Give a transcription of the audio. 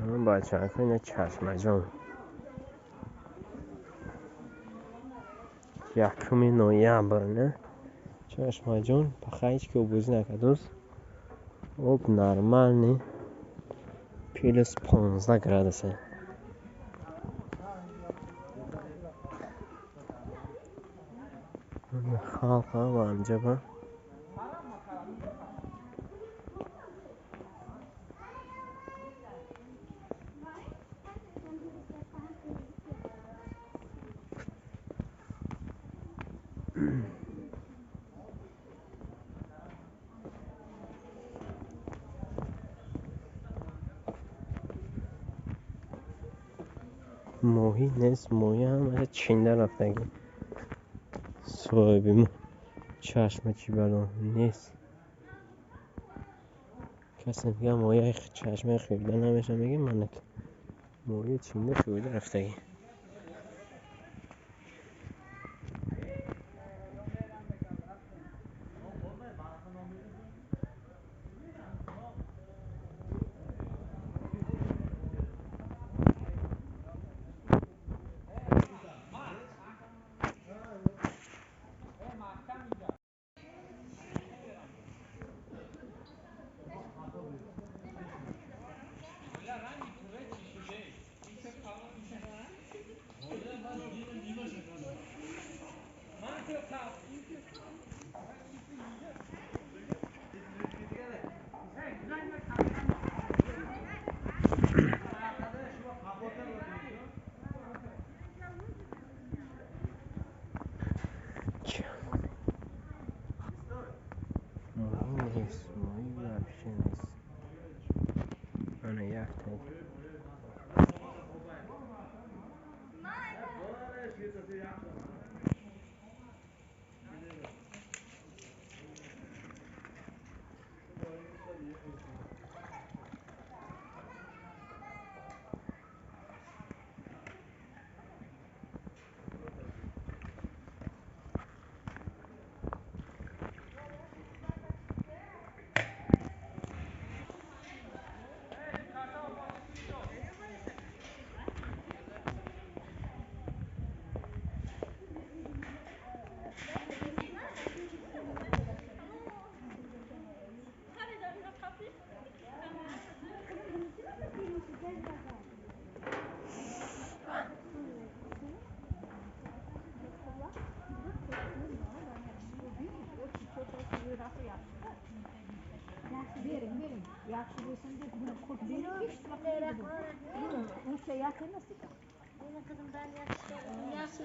Бачаҳо, ина Чашмаҷон. 1 ноябр, не? Чашмаҷон паха ҳеҷ ки оббозӣ накардааст. Об нормальный, плюс 15 градусе. Халқ ҳама ҳамҷоба. Моҳӣ нест, моҳӣ ҳамаша чинда рафтагӣ. Соҳиби чашма чӣ бало нест. Касе мега моҳии чашмаи хӯрда намеша, мега манак моҳии чинда хӯрда рафтагӣ. Моҳӣ нест, моҳӣ вообще нест. Ана якта. Verin, verin. Yaxşı bo'lsin deb buni qurt berib, uncha yaxshi emas ekan. Benim kızım ben yaxşı.